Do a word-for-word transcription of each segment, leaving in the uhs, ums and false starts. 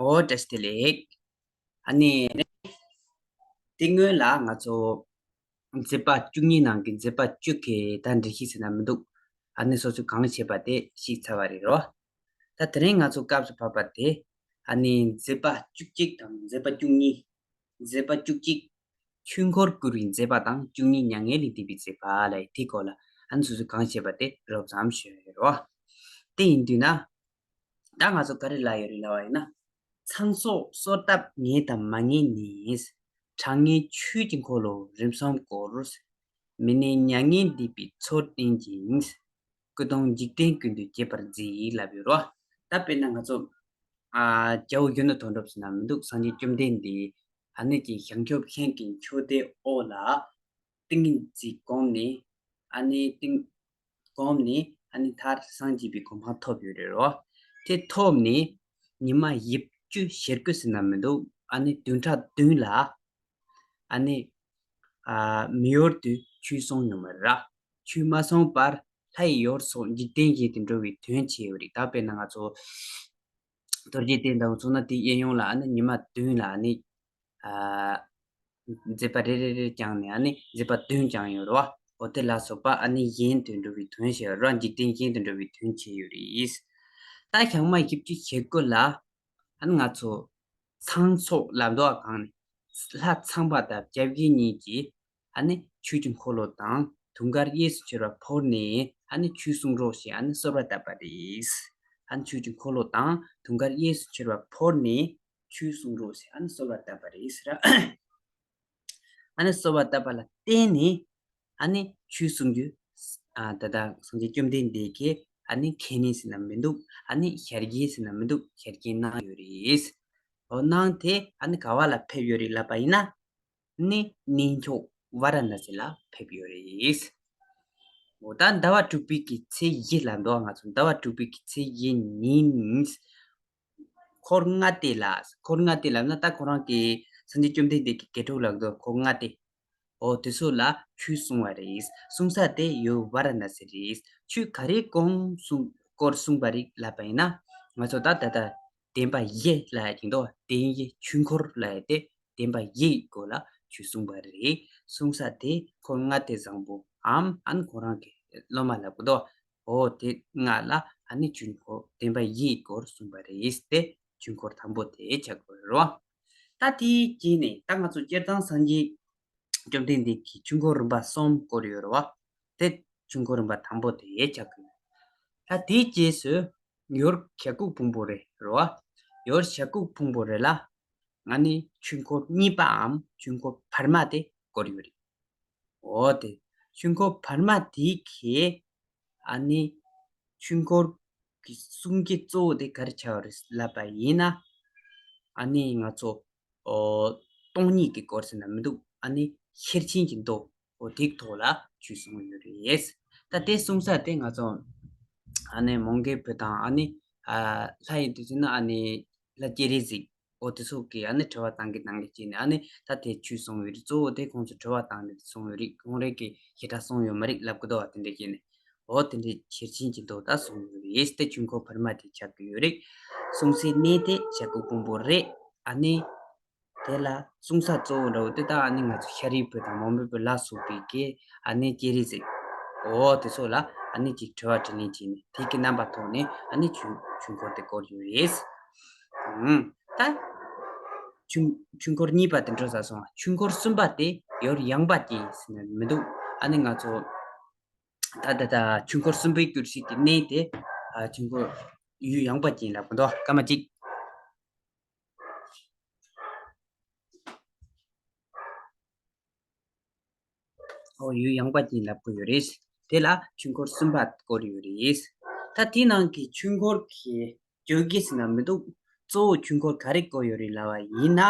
ཨོ་བཀྲ་ཤིས་བདེ་ལེགས། ཨ་ནི། དེ་སྔོན་ལ་ང་ཚོ་མཛད་པ་བཅུ་གཉིས་ནང་གི་མཛད་པ་བཅུ་གི་ད་འགྲེལ་བཤད་ཟེར་ན་མི་འདུག་ཨ་ནི་སོ་སོས་གང་བྱས་པ་དེ་ཤེས་ཚར་བ་རེད་རོ། ད་དེ་རིང་ང་ཚོ་སྐབས་སུ་བབས་པ་དེ། ཨ་ནི་མཛད་པ་བཅུ་གཅིག་དང་མཛད་པ་བཅུ་གཉིས། མཛད་པ་བཅུ་གཅིག་ཆོས་འཁོར་བསྐོར་བའི་མཛད་པ་དང་བཅུ་གཉིས་མྱ་ངན་ལས་འདས་པའི་མཛད་པ་ལ་དེའི་སྐོར་ལ་ཨ་ནི་སོ་སོས་གང་བྱས་པ་དེ་རོབ་ཙམ་ཞུ་ཡ་ཡོད་རོ། དེ་ཡིན་དུས་ན། ད་ང་ཚོ་ག་རེ་ལབ་ཡོད་རེད་ལབ་པ་ཡིན་ན། ཚངས་སོགས་གསོལ་བཏབ་ངེས་དང་མ་ངེས་ནས། དྲང་ངེས་ཆོས་ཀྱི་འཁོར་ལོ་རིམ་གསུམ་བསྐོར། མི་གནས་མྱ་ངན་འདས་པའི་མཚོ་བསྟན་ཅིང་། སྐུ་གདུང་འཇིག་རྟེན་ཀུན་ཏུ་རྒྱས་པར་མཛད་ལབ་ཡོད་རོ། ད་དཔེར་ན་ང་ཚོ། ཨ། རྒྱལ་བོ་གཞོན་ནུ་དོན་གྲུབ་ཟེར་ན་མི་འདུག་སངས་རྒྱས་བཅོམ་ལྡན་འདས། ཨ་ནི་ཀྱི་བྱང་ཆུབ་ཤིང་གི་མཆོད་རྟེན་འོག་ལ། ཏིང་ངེ་འཛིན་བསྒོམས་ནས། ཨ་ནི་ཏིང་། བསྒོམས་ནས་ཨ་ནི་མཐར་སངས་རྒྱས་པའི་གོ་འཕང་ཐོབ་ཡོད་རེད་རོ། དེ་ཐོབ་ནས་ཉི་མ་བཞི་བཅུ་ཞེ་དགུ་ཟེར་ན་མི་འདུག་ཨ་ནི་བདུན་ཕྲག་བདུན་ལ། ཨ་ནི། ཨ། མི་ཡུལ་དུ་ཆོས་གསུངས་ཡོད་མ་རེད། ཆོས་མ་གསུངས་པར་ལྷ་ཡི་ཡུལ་སོགས་འཇིག་རྟེན་གཞན་དུ་འགྲོ་བའི་དོན་བྱས་ཡོད་རེད། ད་དཔེར་ན་ང་ཚོ་རྡོ་རྗེ་གདན་དང་ཚོགས་ན་དེ་གཡས་གཡོན་ལ་ཨ་ནི་ཉི་མ་བདུན་ལ་ཨ་ནི། ཨ། མཛད་པ་རེ་རེ་རེ་བསྐྱངས་ནས་ཨ་ནི་མཛད་པ་བདུན་བསྐྱངས་ཡོད་རེད་བ། འོ་དེ་ལ་སོགས་པ་ཨ་ནི་གཞན་དུ་འགྲོ་བའི་དོན་བྱས་ཡོད་རེད། འཇིག་རྟེན་གཞན་དུ་འགྲོ་བའི་དོན་བྱས་ཡོད་རེད། ད་ཞག་མ་བཞི་བཅུ་ཞེ་དགུ་ལ་ཨ་ནི་ང་ཚོ་ཚངས་སོགས་ལབ་འདུག་ག་གང་ནས། ལྷ་ཚངས་པ་དང་བྱ་བྱེད་གཉིས་ཀྱིས་ཨ་ནི་ཆོས་ཀྱི་འཁོར་ལོ་དང་དུང་དཀར་གཡས་སུ་འཁྱིལ་བ་ཕུལ་ནས་ཨ་ནི་ཆོས་གསུང་རོགས་ཞེས་ཨ་ནི་གསོལ་བ་བཏབ་པ་རེད། ཨ་ནི་ཆོས་ཀྱི་འཁོར་ལོ་དང་དུང་དཀར་གཡས་སུ་འཁྱིལ་བ་ཕུལ་ནས། ཆོས་གསུང་རོགས་ཞེས་ཨ་ནི་གསོལ་བ་བཏབ་པ་རེད་ཟེར། ཨ་ནི་གསོལ་བ་བཏབ་པ་ལ་བརྟེན་ནས་ཨ་ནི་ཆོས་གསུང་རྒྱུ། ཨ། ད་ལྟ་སངས་རྒྱས་བཅོམ་ལྡན་འདས་ཀྱིས་ཨ་ནི་ཁས་ལེན་ཟེར་ན་མི་འདུག་ཨ་ནི་ཞལ་བཞེས་ཟེར་ན་མི་འདུག་ཞལ་བཞེས་གནང་ཡོད་རེད། འོ་གནང་དེ་ཨ་ནི་ག་བ་ལ་ཕེབས་ཡོད་རེད་ལབ་པ་ཡིན་ན། ནི་གནས་མཆོག་ཝཱ་ར་ཎ་སི་ལ་ཕེབས་ཡོད་རེད། འོ་ད་ཟླ་བ་དྲུག་པའི་གི་ཚེས་བཞི་ལ་འདུག་ང་ཚོ་ཟླ་བ་དྲུག་པའི་གི་ཚེས་བཞི་ཉིན། འཁོར་ལྔ་སྡེ་ལ། འཁོར་ལྔ་སྡེ་ལབ་ན་ད་ཁོ་རང་གི་སངས་རྒྱས་བཅོམ་ལྡན་འདས་ཀྱི་དགེ་ཕྲུག་ལ་འདུག་འཁོར་ལྔ་སྡེ། འོ་དེ་ཚོ་ལ་ཆོས་གསུང་བ་རེད། གསུང་ས་དེ་ཡུལ་ཝཱ་ར་ཎ་སི་རེད། ཆོས་ག་རེ་གོང་གསུང་སྐོར་གསུངས་པ་རེད་ལབ་པ་ཡིན་ན། ང་ཚོ་ད་ད་ལྟ་བདེན་པ་བཞི་ལབ་ཡ་ཅིག་འདུག་བདེན་བཞི་ཆོས་འཁོར་ལབ་ཡ་དེ། བདེན་པ་བཞིའི་སྐོར་ལ་ཆོས་གསུངས་པ་རེད། གསུང་ས་དེ་འཁོར་ལྔ་སྡེ་བཟང་པོའམ་ཨ་ནི་ཁོ་རང་གི་སློབ་མ་ལབ་གི་འདུག་འོ་དེ་ལྔ་ལ་ཨ་ནི་ཆོས་འཁོར་བདེན་པ་བཞིའི་སྐོར་གསུངས་པ་རེད་དེ། ཆོས་འཁོར་དང་པོ་དེ་ཆགས་དགོས་རེད་བ། ད་དེའི་རྗེས་ནས་ད་ང་ཚོ་སྤྱིར་བཏང་སངས་རྒྱས་བཅོམ་ལྡན་འདས་ཀྱི་ཆོས་འཁོར་རིམ་པ་གསུམ་བསྐོར་ཡོད་རེད་བ། དེ་ཆོས་འཁོར་རིམ་པ་དང་པོ་དེ་ཆགས་དགོས། ད་དེའི་རྗེས་སུ་ཡུལ་བྱ་རྒོད་ཕུང་པོ་རེད་རེད་བ། ཡུལ་བྱ་རྒོད་ཕུང་པོ་རེད་ལ། ང་ནི་ཆོས་འཁོར་གཉིས་པའམ་ཆོས་འཁོར་བར་མ་དེ་བསྐོར་ཡོད་རེད། འོ་དེ། ཆོས་འཁོར་བར་མ་དེ་གས། ཨ་ནི། ཆོས་འཁོར་གྱི་གསུང་གི་གཙོ་བོ་དེ་ག་རེ་ཆགས་རེད་ལབ་པ་ཡིན་ན། ཨ་ནི་ང་ཚོ། ཨོ། སྟོང་ཉིད་ཀྱི་སྐོར་ཟེར་ན་མི་འདུག་ཨ་ནི་ཤེར་ཕྱིན་གྱི་མདོ། འོ་དེའི་ཐོག་ལ་ཆོས་གསུངས་ཡོད་རེད། ད་དེ་གསུང་ས་དེ་ང་ཚོ། ཨ་ནི་མོའུ་འགལ་བུ་དང་ཨ་ནི། ཨ། ལྷ་ཡི་དུས་ཟེར་ན་ཨ་ནི། ལྷ་སྤྱན་རས་གཟིགས། འོ་དེ་ཚོ་གིས་ཨ་ནི་དྲི་བ་བཏང་གི་བཏང་གི་བྱས་ནས་ཨ་ནི་ད་དེ་ཆོས་གསུངས་ཡོད་རེད། གཙོ་བོ་དེ་ཁོང་ཚོས་དྲི་བ་བཏང་ནས་གསུངས་ཡོད་རེད། ཁོང་རང་གིས་ཞེ་དྲག་གསུངས་ཡོད་མ་རེད་ལབ་གི་འདུག་བ། དེ་འདྲ་བྱས་ནས། འོ་དེ་འདྲའི་ཤེར་ཕྱིན་གྱི་མདོ་ད་གསུངས་ཡོད་རེད། དེ་ཆོས་འཁོར་བར་མ་དེ་ཆགས་ཀྱི་ཡོད་རེད། གསུང་སའི་གནས་དེ་བྱ་རྒོད་ཕུང་པོ་རེད། ཨ་ནི། དེ་ལ་གསུང་ས་གཙོ་བོ་འདྲ་བོ་དེ་ད་ཨ་ནི་ང་ཚོ་ཤཱ་རིའི་བུ་དང་མོའུ་འགལ་བུ་ལ་སོགས་པའི་གི་ཨ་ནི་སྤྱན་རས་གཟིགས། འོ་དེ་ཚོ་ལ་ཨ་ནི་ཅིག་དྲི་བ་དྲིས་ལན་བྱས་ནས་དེ་གི་རྣམ་པ་ཐོག་ནས་ཨ་ནི་ཆོས་ཆོས་འཁོར་དེ་བསྐོར་ཡོད་རེད། ཨུམ། ད། ཆོས་ཆོས་འཁོར་གཉིས་པ་དེ་འགྲོ་ས་སོང་། ཆོས་འཁོར་གསུམ་པ་དེ་ཡུལ་ཡངས་པ་ཅན་ཟེར་ན་མི་འདུག་ཨ་ནི་ང་ཚོ། ད་ད་ད་ཆོས་འཁོར་གསུམ་པའི་སྒྱུར་བྱེད་ཀྱི་གནས་དེ། ཨ། ཆོས་འཁོར་ཡུལ་ཡངས་པ་ཅན་ལབ་གི་འདུག་སྐར་མ་གཅིག་ཨོ་ཡུལ་ཡངས་པ་ཅན་ལབ་ཀྱི་ཡོད་རེད། དེ་ལ་ཆོས་འཁོར་གསུམ་པ་བསྐོར་ཡོད་རེད། ད་དེའི་ནང་གི་ཆོས་འཁོར་གྱི་བརྗོད་བྱ་ཟེར་ན་མི་འདུག་གཙོ་བོ་ཆོས་འཁོར་ག་རེ་བསྐོར་ཡོད་རེད་ལབ་པ་ཡིན་ན།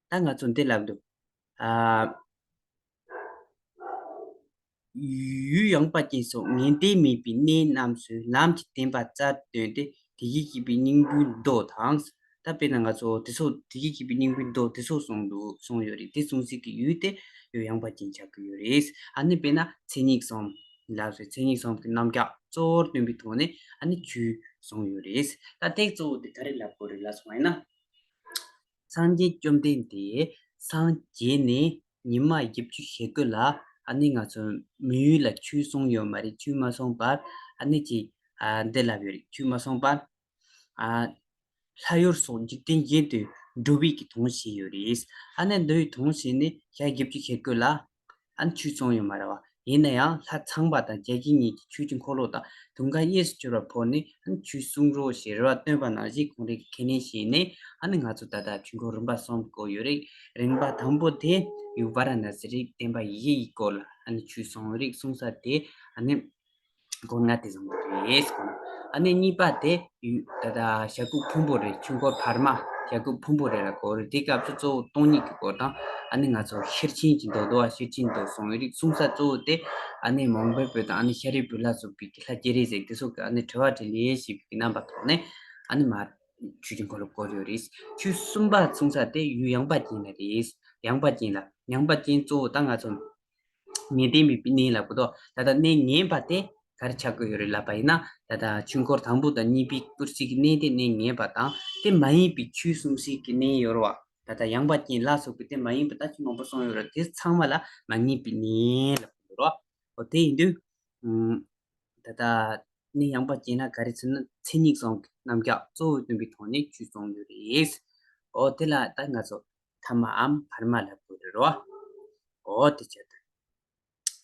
ད་ང་ཚོ་འདི་ལབ་འདུག་ཨ། ཡུལ་ཡངས་པ་ཅན་སོགས་ངེས་གཏན་མེད་པའི་གནས་རྣམས་སུ་ལམ་གྱི་བདེན་པ་རྩལ་བཏོན་ཏེ་དེ་བཞིན་གཤེགས་པའི་སྙིང་པོའི་མདོ་དང་། ད་དཔེར་ན་ང་ཚོ་དེ་ཚོ་དེ་བཞིན་གཤེགས་པའི་སྙིང་པོའི་མདོ་དེ་ཚོ་གསུངས་འདུག་གསུངས་ཡོད་རེད། དེ་གསུང་སའི་གི་ཡུལ་དེ་ཡུལ་ཡངས་པ་ཅན་ཆགས་ཀྱི་ཡོད་རེད། ཨ་ནི་དཔེར་ན་མཚན་ཉིད་གསུམ་ལབ་སོང་། མཚན་ཉིད་གསུམ་གྱི་རྣམ་གཞག་གཙོ་བོར་སྟོན་པའི་ཐོག་ནས་ཨ་ནི་ཆོས་གསུངས་ཡོད་རེད། ད་དེ་གཙོ་བོ་དེ་ག་རེ་ལབ་དགོས་རེད་ལབ་སོང་ཡིན་ན། སངས་རྒྱས་བཅོམ་ལྡན་འདས་སངས་རྒྱས་ནས་ཉི་མ་བཞི་བཅུ་ཞེ་དགུ་ལ་ཨ་ནི་ང་ཚོ་མི་ཡུལ་ལ་ཆོས་གསུངས་ཡོད་མ་རེད། ཆོས་མ་གསུངས་པར་ཨ་ནི་ཅིག་ཨ་འདི་ལབ་ཡོད་རེད། ཆོས་མ་གསུངས་པར་ཨ་ལྷ་ཡུལ་སོགས་འཇིག་རྟེན་གཞན་དུ་འགྲོ་བའི་གི་དོན་བྱས་ཡོད་རེད། ཨ་ནི་འདི་ཡི་དོན་བྱས་ནས་ཞག་བཞི་བཅུ་ཞེ་དགུ་ལ་ཨ་ནི་ཆོས་གསུངས་ཡོད་མ་རེད་བ། ཡིན་ན་ཡང་ལྷ་ཚངས་པ་དང་བརྒྱ་བྱིན་གཉིས་ཀྱིས་ཆོས་ཀྱི་འཁོར་ལོ་དང་དུང་དཀར་གཡས་སུ་གྱུར་པ་ཕོག་ནས་ཨ་ནི་ཆོས་གསུང་རོགས་ཞེས་རེ་བ་བཏོན་པ་ནང་བཞིན་ཁོང་རང་གིས་ཁས་ལེན་བྱས་ནས་ཨ་ནི་ང་ཚོ་ད་ལྟ་ཆོས་འཁོར་རིམ་པ་གསུམ་བསྐོར་ཡོད་རེད། རིམ་པ་དང་པོ་དེ་ཡུལ་ཝཱ་ར་ཎ་སི་རེད། བསྟན་པ་བཞི་ཡི་སྐོར་ལ་ཨ་ནི་ཆོས་གསུངས་རེད། གསུངས་ས་དེ་ཨ་ནི་སྐོར་ལྔ་དེ་བཟང་པོ་རེད། ཨ་ནི་གཉིས་པ་དེ་ཡུལ་ད་ལྟ་ཞྭ་ཁུག་ཕུང་པོ་རེད། ཆོས་འཁོར་བར་མ་ཞྭ་ཁུག་ཕུང་པོ་རེད་ལ་སྐོར་རེད། དེ་སྐབས་སུ་གཙོ་བོ་སྟོང་ཉིད་ཀྱི་སྐོར་དང་ཨ་ནི་ང་ཚོ་ཤེར་ཕྱིན་གྱི་མདོ། མདོ་བ་ཤེར་ཕྱིན་མདོ་གསུངས་ཡོད་རེད། གསུངས་ས་གཙོ་བོ་དེ་ཨ་ནི་མོང་པའི་བུ་དང་ཨ་ནི་ཤཱ་རིའི་བུ་ལ་སོགས་པའི་གི་ལྷ་སྤྱན་རས་གཟིགས་དེ་ཚོ་གི་ཨ་ནི་དྲི་བ་དྲིས་ལན་ཞེས་པའི་གི་རྣམ་པ་ཐོག་ནས་ཨ་ནི་མར་ཆོས་ཀྱི་འཁོར་ལོ་བསྐོར་ཡོད་རེད། ཆོས་གསུམ་པ་གསུངས་ས་དེ་ཡུལ་ཡངས་པ་ཅན་ལ་རེད། ཡངས་པ་ཅན་ལ། ཡངས་པ་ཅན་གཙོ་བོ་ད་ང་ཚོ་ངེས་གཏན་མེད་པའི་གནས་ལབ་དགོས་དོ། ད་ལྟ་གནས་ངེས་པ་དེ་ག་རེ་ཆགས་ཀྱི་ཡོད་རེད་ལབ་པ་ཡིན་ན། ད་ལྟ་ཆོས་འཁོར་དང་པོ་དང་གཉིས་པའི་བསྐོར་སའི་གནས་དེ་གནས་ངེས་པ་དང་། དེ་མ་ཡིན་པའི་ཆོས་གསུང་སའི་གི་གནས་ཡོད་རེད་བ། ད་ལྟ་ཡངས་པ་ཅན་ལ་སོགས་པའི་དེ་མ་ཡིན་པ་ད་ཆོས་མང་པོ་གསུངས་ཡོད་རེད། དེ་ཚང་མ་ལ་མ་ངེས་པའི་གནས་ལབ་ཡོད་རེད་བ། འོ་དེ་ཡིན་དུས་ཨུམ། ད་ལྟ་གནས་ཡངས་པ་ཅན་ལ་ག་རེ་ཟེར་ན་མཚན་ཉིད་གསུམ་གྱི་རྣམ་གཞག་གཙོ་བོ་སྟོན་པའི་ཐོག་ནས་ཆོས་གསུངས་ཡོད་རེད། འོ་དེ་ལ་ད་ང་ཚོ་ཐ་མའམ་བར་མ་ལབ་དགོས་རེད་རོ། འོ་དེ་བྱས་ད།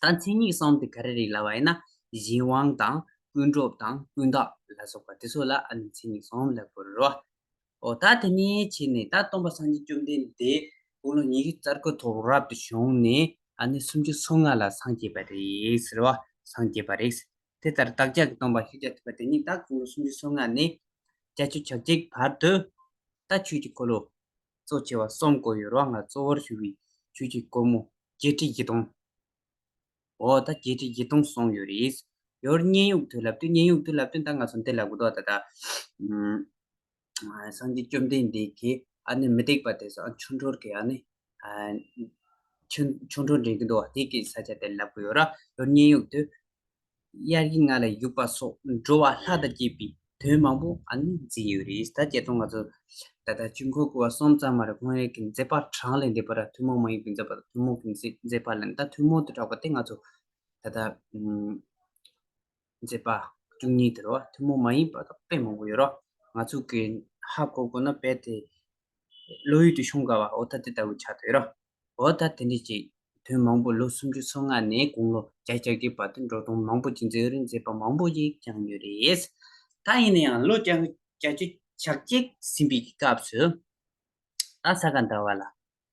ད་མཚན་ཉིད་གསུམ་དེ་ག་རེ་རེད་ལབ་པ་ཡིན་ན། གཞན་དབང་དང་ཀུན་རྫོབ་དང་ཀུན་བརྟགས་ལ་སོགས་པ་དེ་ཚོ་ལ་ཨ་ནི་མཚན་ཉིད་གསུམ་ལབ་དགོས་རེད་རོ། འོ་ད་དེ་ནས་ཕྱིན་ནས་ད་སྟོན་པ་སངས་རྒྱས་བཅོམ་ལྡན་འདས་དགུང་ལོ་ཉི་ཤུ་རྩ་དགུ་ཐོག་རབ་ཏུ་བྱུང་ནས་ཨ་ནི་སུམ་ཅུ་སོ་ལྔ་ལ་སངས་རྒྱས་པ་རེད་ཟེར་བ། སངས་རྒྱས་པ་རེད། དེ་ལྟར་བདག་ཅག་གི་སྟོན་པ་ཤཱཀྱ་ཐུབ་པ་དེ་ཉིད་ད་དགུང་ལོ་སུམ་ཅུ་སོ་ལྔ་ནས་བརྒྱད་ཅུ་གྱ་གཅིག་བར་དུ་ད་ཆོས་ཀྱི་འཁོར་ལོ་གཙོ་ཆེ་བ་གསུམ་བསྐོར་ཡོད་རེད་བ། ང་གཙོ་བོར་ཞུ་བའི་ཆོས་ཀྱི་སྒོ་མོ་བརྒྱད་ཁྲི་བཞི་སྟོང་། འོ་ད་བརྒྱད་ཁྲི་བཞི་སྟོང་གསུངས་ཡོད་རེད། ཡོར་མཉན་ཡོད་དུ་ལབ་དུས་མཉན་ཡོད་དུ་ལབ་དུས་ད་ང་ཚོ་འདི་ལབ་དགོས་དོ། ད་ད་ཨུམ། སངས་རྒྱས་བཅོམ་ལྡན་འདས་ཀྱིས་ཨ་ནི་མུ་སྟེགས་པ་དེ་ཚོ་ཆོ་འཕྲུལ་གྱི་ཨ་ནི་ཨ་ཆོ་ཆོ་འཕྲུལ་འགྲན་གྱི་འདུག་བ། དེ་གི་ས་ཆ་དེ་ལབ་དགོས་ཡོད་ར། ཡོར་མཉན་ཡོད་དུ་དབྱར་གྱི་ང་ལ་བཞུགས་པ་སོགས་འགྲོ་བ་ལྷ་དང་བཅས་པའི་དོན་མང་པོ་ཨ་ནི་མཛད་ཡོད་རེད། ད་སྤྱིར་བཏང་ང་ཚོ་ད་ལྟ་ཆོས་འཁོར་བསྐོར་བ་གསུམ་ཙམ་མ་རེད། ཁོང་རང་གི་མཛད་པ་གྲངས་ལས་འདས་པ་ར། ཐུན་མོང་མ་ཡིན་པའི་མཛད་པ་དང་ཐུན་མོང་གི་མཛད་པ་ལ་ད་ཐུན་མོང་དུ་གྲགས་པ་དེ་ང་ཚོ་ད་ལྟ་ཨུམ། མཛད་པ་བཅུ་གཉིས་དེ་རོ། ཐུན་མོང་མ་ཡིན་པ་དང་དཔེ་མང་པོ་ཡོད་རོ། ང་ཚོ་གི་ཧ་གོ་དགོས་ན་དཔེ་དེ་བློ་ཡུལ་དུ་ཤོང་དཀའ་བ་འོ་ད་དེ་ལྟ་བུ་ཆགས་བསྡད་ཡོད་རོ། འོ་ད་དེ་འདྲ་ཅིག་དོན་མང་པོ་ལོ་སུམ་ཅུ་སོ་ལྔ་ནས་དགུང་ལོ་བརྒྱད་ཅུ་གྱ་བརྒྱད་བར་དུ་འགྲོ་སྟངས་མང་པོ་ཅིག་མཛད་ཡོད་རེད། མཛད་པ་མང་པོ་ཅིག་བསྐྱངས་ཡོད་རེད། ད་ཡིན་ན་ཡང་ལོ་བརྒྱད་ཅུ་གྱ་གཅིག་ཟིན་པའི་སྐབས་སུ་ད་ས་ག་ཟླ་བ་ལ་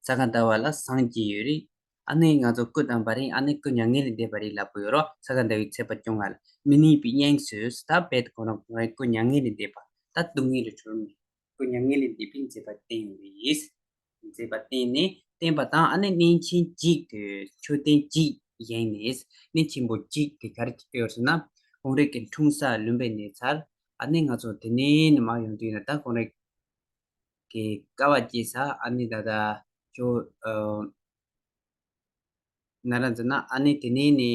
ས་ག་ཟླ་བ་ལ་སངས་རྒྱས་ཡོད་རེད། ཨ་ནི་ང་ཚོ་སྐུ་བལྟམས་པ་རེད། ཨ་ནི་སྐུ་མྱ་ངན་ལས་འདས་པ་རེད་ལབ་དགོས་ཡོད་རོ། ས་ག་ཟླ་བའི་ཚེས་པ་བཅོ་ལྔ་ལ་མི་གནས་པའི་དབྱིངས་སུ་ད་བེད་ཁོ་རང་ཁོ་རང་སྐུ་མྱ་ངན་ལས་འདས་པ། ད་སྡུག་བསྔལ་ལས་གྲོལ་ནས་སྐུ་མྱ་ངན་ལས་འདས་པའི་མཛད་པ་བསྟན་ཡོད་རེད། མཛད་པ་བསྟན་ནས་བསྟན་པ་དང་ཨ་ནི་གནས་ཆེན་གཅིག་དེ་མཆོད་རྟེན་གཅིག་བཞེངས་ནས་གནས་ཆེན་པོ་གཅིག་དེ་ག་རེ་ཡོད་ཟེར་ན། ཁོང་རང་གི་འཁྲུངས་ས་ལུམ་བི་ནི་ཚར། ཨ་ནི་ང་ཚོ་དེ་ནས་ནི་མར་ཡོང་དུས་ན་ད་ཁོང་རང་གི་དཀའ་བ་སྤྱད་ས་ཨ་ནི་ད་ལྟ་ཅོ་ཨ་ན་ར་འཛིན་ན་ཨ་ནི་དེ་ནས་ནི་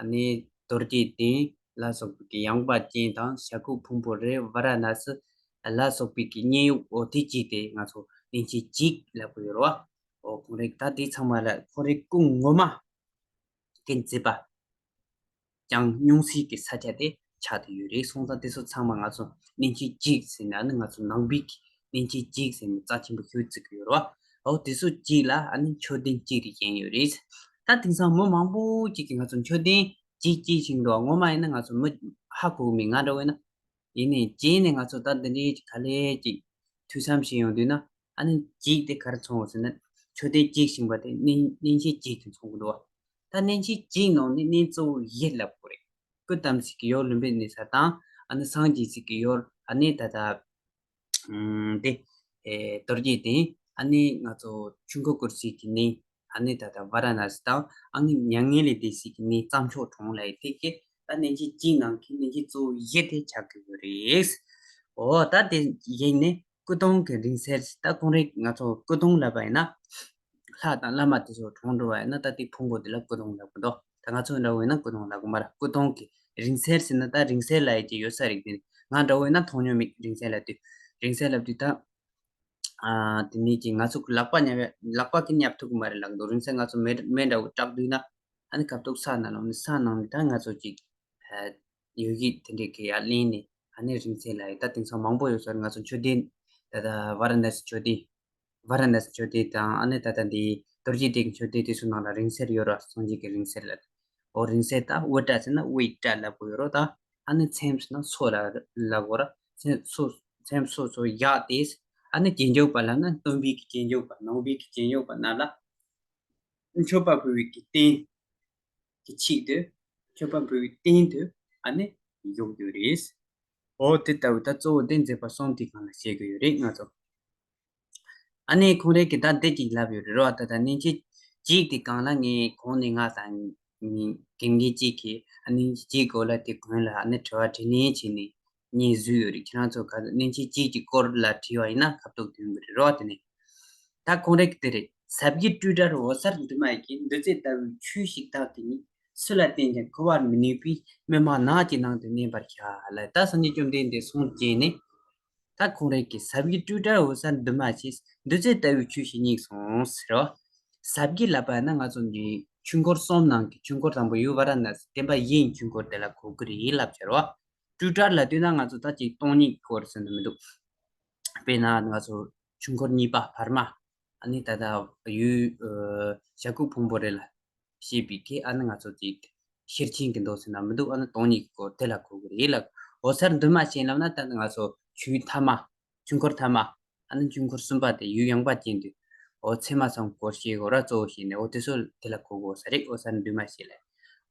ཨ་ནི་རྡོ་རྗེ་གདན་ལ་སོགས་པའི་གི་ཡངས་པ་ཅན་དང་ཞྭ་ཁུག་ཕུང་པོ་རེད། ཝཱ་ར་ཎ་སི་ལ་སོགས་པའི་གི་མཉན་ཡོད་འོ་དེ་གཅིག་དེ་ང་ཚོ་གནས་ཆེན་གཅིག་ལབ་དགོས་ཡོད་རེད་བ། འོ་ཁོང་རང་ད་དེ་ཚང་མ་ལ་ཁོང་རང་སྐུ་ངོ་མ་གི་མཛད་པ་ཀྱང་མྱོང་སའི་གི་ས་ཆ་དེ་ཆགས་བསྡད་ཡོད་རེད། སོང་ཙང་དེ་ཚོ་ཚང་མ་ང་ཚོ་གནས་ཆེན་གཅིག་ཟེར་ན་ནི་ང་ཚོ་ནང་པའི་གི་གནས་ཆེན་གཅིག་ཟེར་ནས་རྩ་ཆེན་པོ་ཞུ་བརྩི་གི་ཡོད་རེད་བ། འོ་དེ་ཚོ་གཅིག་ལ་ཨ་ནི་མཆོད་རྟེན་གཅིག་རེ་བཞེངས་ཡོད་རེད། ད་དེང་སང་མི་མང་པོ་གཅིག་གིས་ང་ཚོ་མཆོད་རྟེན་གཅིག་གཅིག་བཞེངས་འདུག་ངོ་མ་ཡིན་ན་ང་ཚོ་མི་ཧ་གོ་གི་མེད། ང་འདྲ་བོ་ཡིན་ན། ཡིན་ནའི་རྗེས་ནས་ང་ཚོ་ད་འདི་འདྲའི་ག་ལེ་གཅིག་ཐོས་བསམ་བྱེད་ཡོང་དུས་ན་ཨ་ནི་གཅིག་དེ་ག་རེ་མཚོན་འོང་ཟེར་ན། མཆོད་རྟེན་གཅིག་བཞེངས་པ་དེ་གནས་གནས་ཆེན་གཅིག་ཏུ་མཚོན་གི་འདུག་བ། ད་གནས་ཆེན་གཅིག་ནང་ནས་གནས་གཙོ་བོ་བཞི་ལབ་དགོས་རེད། སྐུ་བལྟམས་སའི་གི་ཡུལ་ལུམ་བི་ནི་ཚར་དང་ཨ་ནི་སངས་རྒྱས་སའི་གི་ཡུལ་ཨ་ནི་ད་ལྟ་ཨམ་དེ་ཨེ་རྡོ་རྗེ་གདན་ཨ་ནི་ང་ཚོ་ཆོས་འཁོར་བསྐོར་སའི་གི་གནས་ཨ་ནི་ད་ལྟ་ཝཱ་ར་ཎ་སི་དང་ཨ་ནི་མྱ་ངན་ལས་འདས་སའི་གི་གནས་རྩྭ་མཆོག་གྲོང་ལབ་ཡས་དེ་གི་ད་གནས་ཆེན་གཅིག་ནང་གི་གནས་ཆེན་གཙོ་བོ་བཞི་དེ་ཆགས་ཀྱི་ཡོད་རེད། འོ་ད་དེ་བཞེངས་ནས་སྐུ་གདུང་གི་རིང་བསྲེལ་ད་ཁོང་རང་ང་ཚོ་སྐུ་གདུང་ལབ་པ་ཡིན་ན། ལྷ་དང་བླ་མ་དེ་ཚོ་གྲོངས་འགྲོ་བ་ཡིན་ན་ད་དེ་ཕུང་པོ་དེ་ལ་སྐུ་གདུང་ལབ་ཀྱི་འདུག་ད་ང་ཚོ་འདྲ་བོ་ཡིན་ན་སྐུ་གདུང་ལབ་ཀྱི་མ་རེད། སྐུ་གདུང་གི་རིང་བསྲེལ་ཟེར་ན་ད་རིང་བསྲེལ་ལབ་ཡས་ཅིག་ཡོད་ས་རེད། དེ་ང་འདྲ་བོ་ཡིན་ན་མཐོང་མྱོང་མེད། རིང་བསྲེལ་ལབ་དུས་རིང་བསྲེལ་ལབ་དུས་ད་ ཨ་དེ་ནས་ཀྱི་ང་ཚོ་གི་ལག་པ་མཉམ་ཡ་ལག་པ་གི་མཉམ་ཐུག་གི་མ་རེད་ལགས་འདུག་རིང་བསྲེལ་ང་ཚོ་མེ་མེ་འདྲ་བོ་སྐྲག་དུས་ན་ཨ་ནི་ཁ་ཐུག་ས་ནང་ལ་ཨ་ནི་ས་ནང་ནས་ད་ང་ཚོ་ཅིག་ཡོད་གི་དེ་འདྲས་ཀྱི་ཡར་ལེན་ནས་ཨ་ནི་རིང་བསྲེལ་ལ་ཡི་ད་དེང་སང་མང་པོ་ཡོད་ས་རེད། ང་ཚོ་མཆོད་རྟེན་ད་ལྟ་ཝ་ར་ཎ་སི་མཆོད་རྟེན། ཝ་ར་ཎ་སི་མཆོད་རྟེན་དང་ཨ་ནི་ད་ལྟ་འདི་རྡོ་རྗེ་གདན་གྱི་མཆོད་རྟེན་དེ་ཚོ་ནང་ལ་རིང་བསྲེལ་ཡོད་ར། སངས་རྒྱས་ཀྱི་རིང་བསྲེལ་ལ། འོ་རིང་བསྲེལ་དང་དབུ་སྐྲ་ཟེར་ན་དབུའི་སྐྲ་ལབ་དགོས་ཡོད་རོ། དང་ཨ་ནི་ཚེམས་ཟེར་ན་སོ་ལ་ལབ་དགོས་ར། ཚེམས་སོ་ཚེམས་སོ་སོ་ཡག་དེས་ཨ་ནི་རྗེས་འཇུག་པ་ལབ་ན་སྟོན་པའི་གི་རྗེས་འཇུག་པ་ནང་པའི་གི་རྗེས་འཇུག་པ་རྣམས་ལ་མཆོད་པ་ཕུལ་བའི་གི་རྟེན་གྱི་ཆེད་དུ་མཆོད་པ་ཕུལ་བའི་རྟེན་དུ་ཨ་ནི་འཇུག་རྒྱུ་རེད། འོ་དེ་ལྟ་བུ་ད་གཙོ་བོ་དེ་མཛད་པ་གསུམ་དེའི་སྒང་ལ་བཤད་དགོས་ཡོད་རེད་ང་ཚོ། ཨ་ནི་ཁོང་རང་གིས་ད་འདི་གཅིག་ལབ་ཡོད་རེད་རོ། ད་ད་མཉེན་ཆས་གཅིག་དེ་སྒང་ལ་ངས་གོང་ནས་ང་དང་ངའི་རྒན་རྒན་གཅིག་གིས་ཨ་ནི་གཅིག་གོ་ལ་དེ་གོང་ལ་ཨ་ནི་དྲི་བ་དྲིས་ལན་བྱས་ནས་ངས་བཟོས་ཡོད་རེད། ཁྱེད་རང་ཚོ་ག་མཉེན་ཆས་གཅིག་གི་སྐོར་ལ་དྲིས་པ་ཡིན་ན་ཁ་ཐུག་ཐོན་གི་རེད་རོ། དེ་ནས་ད་ཁོང་རང་གིས་དེ་རེད། ཟབ་རྒྱས་སྤྲོས་བྲལ་འོད་གསལ་འདུས་མ་བྱས། འདུ་བྱེད་ལྟ་བུའི་ཆོས་ཤིག་བདག་གིས་ཉིད། སུ་ལ་བསྟན་ཀྱང་གོ་བར་མི་ནུས་པས། མི་སྨྲ་ནགས་ཀྱི་ནང་དུ་མནན་པར་བྱ་ལ། ད་སངས་རྒྱས་བཅོམ་ལྡན་འདས་གསུང་བྱས་ནས། ད་ཁོང་རང་གིས་ཟབ་རྒྱས་སྤྲོས་བྲལ་འོད་གསལ་འདུས་མ་བྱས། འདུ་བྱེད་ལྟ་བུའི་ཆོས་ཤིག་བསྙེགས་སོང་ཟེར་རོ། ཟབ་རྒྱས་ལབ་པ་ན་ང་ཚོ་འདི་ཆོས་འཁོར་གསུམ་ནང་གི་ཆོས་འཁོར་དང་པོ་ཡུལ་ཝཱ་ར་ཎ་སི་བསྟན་པ་བཞིའི་ཆོས་འཁོར་དེ་ལ་གོ་གི་རེད་ལབ་བྱ་རོ། སྤྲོས་བྲལ་ལབ་དུས་ན་ང་ཚོ་ད་ཅིག་སྟོང་ཉིད་སྐོར་ཟེར་ནི་མི་འདུག་དཔེར་ན་ང་ཚོ་ཆོས་འཁོར་གཉིས་པ་བར་མ། ཨ་ནི་ད་ལྟ་ཡུལ་ཨ་བྱ་རྒོད་ཕུང་པོ་རི་ལ་བཤད་པའི་གི་ཨ་ནི་ང་ཚོ་ཅིག་ཤེར་ཕྱིན་གྱི་མདོ་ཟེར་ན་མི་འདུག་ཨ་ནི་སྟོང་ཉིད་ཀྱི་སྐོར་དེ་ལ་གོ་གི་རེད་ལ། འོད་གསལ་འདུས་མ་བྱས་ལབ་ན་ད་ནི་ང་ཚོ་ཆོས་ཐ་མ། ཆོས་འཁོར་ཐ་མ། ཨ་ནི་ཆོས་འཁོར་གསུམ་པ་དེ་ཡུལ་ཡངས་པ་ཅན་དུ་འོ་ཚད་མ་ཚང་སྐོར་བཤད་དགོས་ར། གཙོ་བོ་བཤད་ནས་འོ་དེ་ཚོ་དེ་ལ་གོ་དགོས་ས་རེད། འོད་གསལ་འདུས་མ་བྱས་ལ།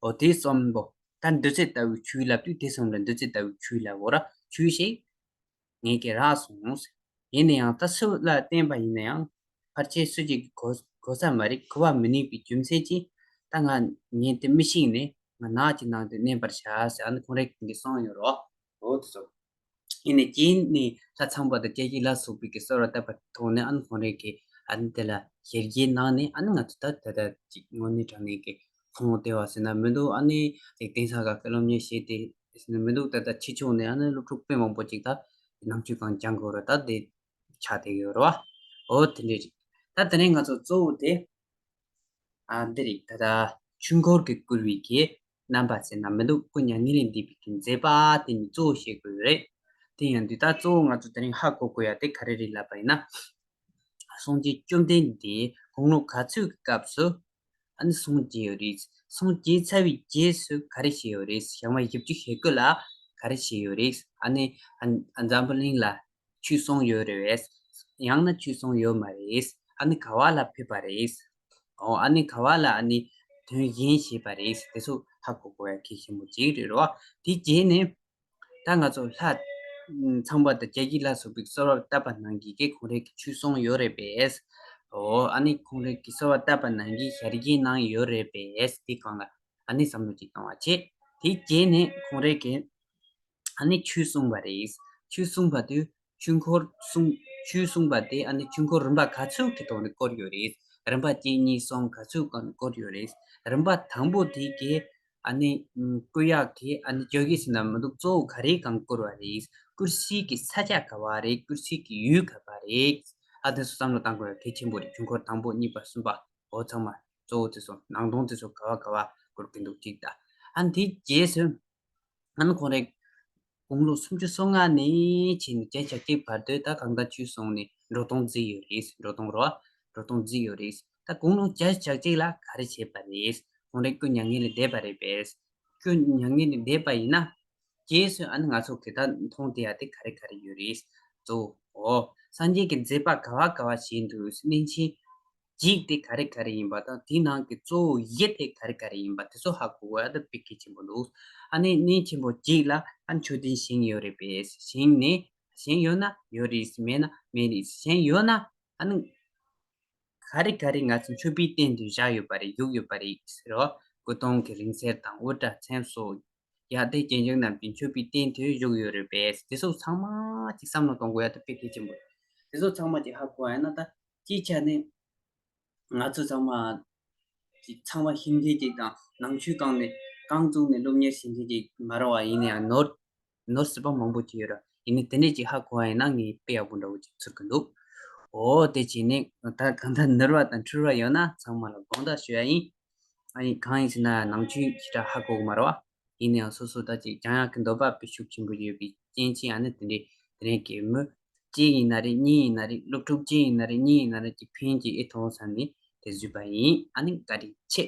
འོ་དེ་གསུམ་པོ་ད་འདུ་བྱེད་ལྟ་བུའི་ཆོས་ལབ་དུས་དེ་གསུམ་ལ་འདུ་བྱེད་ལྟ་བུའི་ཆོས་ལབ་དགོས་ར། ཆོས་ཤིག་ངེད་ཀྱིས་རག་སོང་། ཡིན་ན་ཡང་ད་སུ་ལ་བསྟན་པ་ཡིན་ན་ཡང་ཕལ་ཆེར་སུ་གཅིག་གིས་གོ་གོ་ས་མ་རེད། གོ་བ་མི་ནུས་པའི་རྒྱུ་མཚན་གྱིས་ད་ང་ངས་དེ་མི་ཤེས་ནས་ང་ནགས་ཀྱི་ནང་དུ་མནན་པར་བྱ་ཟེར་ཨ་ནི་ཁོང་རང་གིས་གསུངས་ཡོད་རོ། འོ་དེ་ཚོ། ཡིན་ནས་རྗེས་ནས་ལྷ་ཚངས་པ་དང་སྐྱེ་བཞི་ལ་སོགས་པའི་གི་གསོལ་བ་བཏབ་པ་མཐོང་ནས་ཨ་ནི་ཁོང་རང་གིས་ཨ་ནི་དེ་ལ་ཞལ་གྱིས་གནང་ནས་ཨ་ནི་ང་ཚོ་ད་ད་ད་ཅིག་དངོས་གནས་དྲང་གནས་ཀྱི་ཁུངས་ལུང་བསྟན་པ་ཟེར་ན་མི་འདུག་ཨ་ནི་དེ་གདན་ས་ཁག་གི་སློབ་གཉེར་བྱས་ཏེ་ཟེར་ན་མི་འདུག་ད་ལྟ་ཕྱི་ཕྱོགས་ནས་ཨ་ནི་སློབ་ཕྲུག་དཔེ་མང་པོ་ཅིག་ད་ནང་ཆོས་སྒང་སྦྱང་དགོས་རེད། ད་དེ་ཆགས་བསྡད་ཡོད་རེད་བ། འོ་དེ་འདྲས་རེད། ད་དེ་ནས་ང་ཚོ་གཙོ་བོ་དེ་ཨ་འདི་རེད། ད་ལྟ་ཆོས་འཁོར་གྱིས་བསྐོར་བའི་གི་རྣམ་པ་ཟེར་ན་མི་འདུག་སྐུ་མྱ་ངན་ལས་འདས་པའི་གི་མཛད་པ་དེ་ནི་གཙོ་བོ་བཤད་དགོས་རེད། དེ་ཡིན་དུས་ད་གཙོ་བོ་ང་ཚོ་དེ་རིང་ཧ་གོ་དགོས་ཡ་དེ་ག་རེ་རེད་ལབ་པ་ཡིན་ན། སངས་རྒྱས་བཅོམ་ལྡན་འདས་དགུང་ལོ་ག་ཚོད་ཀྱི་སྐབས་སུ་ཨ་ནི་སངས་རྒྱས་ཡོད་རེད། སངས་རྒྱས་ཚར་བའི་རྗེས་སུ་ག་རེ་བྱས་ཡོད་རེད། ཞག་མ་བཞི་བཅུ་ཞེ་དགུ་ལ་ག་རེ་བྱས་ཡོད་རེད། ཨ་ནི་ཨ་འཛམ་བུ་གླིང་ལ་ཆོས་གསུངས་ཡོད་རེད་པས། ཡང་ན་ཆོས་གསུངས་ཡོད་མ་རེད། ཨ་ནི་ག་བ་ལ་ཕེབས་པ་རེད། ཨོ་ཨ་ནི་ག་བ་ལ་ཨ་ནི་དོན་གཞན་བྱས་པ་རེད། དེ་ཚོ་ཧ་གོ་དགོས་ཡ་གལ་ཆེན་པོ་ཅིག་རེད་རོ། དེ་རྗེས་ནས་ད་ང་ཚོ་ལྷ་ཚངས་པ་དང་སྐྱེ་བཞི་ལ་སོགས་པའི་གསོལ་བ་བཏབ་པ་ནང་བཞིན་གྱི་ཁོང་རང་གིས་ཆོས་གསུངས་ཡོད་རེད་པས། ཨོ་ཨ་ནི་ཁོང་རང་གིས་གསོལ་བ་བཏབ་པ་ནང་བཞིན་ཞལ་གྱིས་གནང་ཡོད་རེད་པས། དེ་སྒང་ལ་ཨ་ནི་བསམ་བློ་ཅིག་བཏང་བ་བྱེད། དེ་རྗེས་ནས་ཁོང་རང་གིས་ཨ་ནི་ཆོས་གསུངས་པ་རེད། ཆོས་གསུངས་པ་དེ་ཆོས་འཁོར་གསུངས། ཆོས་གསུངས་པ་དེ་ཨ་ནི་ཆོས་འཁོར་རིམ་པ་ག་ཚོད་ཀྱི་ཐོག་ནས་བསྐོར་ཡོད་རེད། རིམ་པ་གཅིག་གཉིས་གསུམ་ག་ཚོད་གང་བསྐོར་ཡོད་རེད། རིམ་པ་དང་པོ་དེ་གི་ཨ་ནི་བསྐོར་ཡག་གི་ཨ་ནི་བརྗོད་ཀྱི་ཟེར་ན་མི་འདུག་གཙོ་བོ་ག་རེ་གང་བསྐོར་བ་རེད། བསྐོར་སའི་གི་ས་ཆ་ག་བ་རེད། བསྐོར་སའི་གི་ཡུལ་ག་བ་རེད། ཨ་དེ་ཚོ་བསམ་བློ་བཏང་དགོས་ཡ་གལ་ཆེན་པོ་རེད། ཆོས་འཁོར་དང་པོ་གཉིས་པ་གསུམ་པ་འོ་ཚང་མ་གཙོ་བོ་དེ་ཚོ་ནང་དོན་དེ་ཚོ་ག་བ་ག་བ་བསྐོར་གི་འདུག་ཅིག་ད་ཨ་ནི་དེ་རྗེས་སུ། ཨ་ནི་ཁོང་རང་དགུང་ལོ་སུམ་ཅུ་སོ་ལྔ་ནས་བྱས་ནས་བརྒྱད་ཅུ་གྱ་གཅིག་བར་དུ་ད་གང་ལྟར་ཆོས་གསུངས་ནས་འགྲོ་སྟངས་བརྩིས་ཡོད་རེད། འགྲོ་སྟངས་རོ། འགྲོ་སྟངས་བརྩིས་ཡོད་རེད། ད་དགུང་ལོ་བརྒྱད་ཅུ་གྱ་གཅིག་ལ་ག་རེ་བྱས་པ་རེད། ཁོང་རང་སྐུ་མྱ་ངན་ལས་འདས་པ་རེད་པས། སྐུ་མྱ་ངན་ལས་འདས་པ་ཡིན་ན། རྗེས་སུ་ཨ་ནི་ང་ཚོ་གི་ད་མཐོང་བསྡད་ཡ་དེ་ག་རེ་ག་རེ་ཡོད་རེད། གཙོ་བོ། སངས་རྒྱས་ཀྱི་མཛད་པ་ག་བ་ག་བ་བྱས་འདུག་མཉེན་ཆས་གཅིག་དེ་ག་རེ་ག་རེ་ཡིན་པ་དང་དེའི་ནང་གི་གཙོ་བོ་བཞི་དེ་ག་རེ་ག་རེ་ཡིན་པ་དེ་ཚོ་ཧ་གོ་དགོས་ཡ་དེ་དཔེ་གལ་ཆེན་པོ་འདུག་ཨ་ནི་གནས་ཆེན་པོ་གཅིག་ལ་ཨ་མཆོད་རྟེན་བཞེངས་ཡོད་རེད་པས། བཞེངས་ནས་བཞེངས་ཡོད་ན་ཡོད་རེད། མེད་ན་མེད་རེད། བཞེངས་ཡོད་ན་ཨ་ནི་ག་རེ་ག་རེ་ང་ཚོ་མཆོད་པའི་རྟེན་དུ་བཞག་ཡོད་པ་རེད། བཞུགས་ཡོད་པ་རེད་ཟེར་རོ། སྐུ་གདུང་གི་རིང་བསྲེལ་དང་དབུ་སྐྲ་ཚེམས་སོགས། ཡ་དེ་རྗེས་འཇུག་རྣམས་ཀྱི་མཆོད་པའི་རྟེན་དུ་བཞུགས་ཡོད་རེད་པས། དེ་ཚོ་ཚང་མ་ཅིག་བསམ་བློ་གཏོང་དགོས་ཡ་དེ་དཔེ་གལ་ཆེན་པོ་རེད། དེ་ཚོ་ཚང་མ་ཅིག་ཧ་གོ་ཡ་ན་ད་སྤྱིའི་ཆ་ནས་ང་ཚོ་ཚང་མ་ཅིག་ཚང་མ་ཤེས་མཁན་ཅིག་དང་ནང་ཆོས་སྒང་ནས་རྐང་བཙུགས་ནས་སློབ་གཉེར་བྱེད་མཁན་ཅིག་མ་རེད་བ། ཡིན་ན་ཡང་ནོར་ནོར་སྲིད་པ་མང་པོ་ཅིག་ཡོད་ར། ཡིན་ནའི་དེ་འདྲས་ཅིག་ཧ་གོ་བ་ཡིན་ན་ངས་དཔེ་ཡག་པོ་འདྲ་བོ་ཅིག་ཚོར་གི་འདུག་འོ་དེ་བྱས་ནས་ད་གང་ལྟར་ནོར་བ་དང་འཁྲུལ་བ་ཡོད་ན་ཚང་མ་ལ་དགོངས་དག་ཞུ་ཡ་ཡིན། ཨ་ནི་གང་ཡིན་ཟེར་ན་ནང་ཆོས་ཞེ་དྲག་ཧ་གོ་གི་མ་རེད་བ། ཡིན་ནའང་སོ་སོ་ད་ཅིག་སྦྱང་ཡག་གི་འདོད་པ་དཔེ་ཤུགས་ཆེན་པོ་ཡོད་པའི་རྐྱེན་གྱིས། ཨ་ནི་དེ་འདྲའི་དེ་རིང་གི་མི་གཅིག་ཡིན་ན་རེད། གཉིས་ཡིན་ན་རེད། སློབ་ཕྲུག་གཅིག་ཡིན་ན་རེད། གཉིས་ཡིན་ན་རེད། ཅིག་ཕན་གྱི་ཨེ་ཐོང་བསམ་ནས་དེ་བཟོས་པ་ཡིན། ཨ་ནི་བཀའ་དྲིན་ཆེ།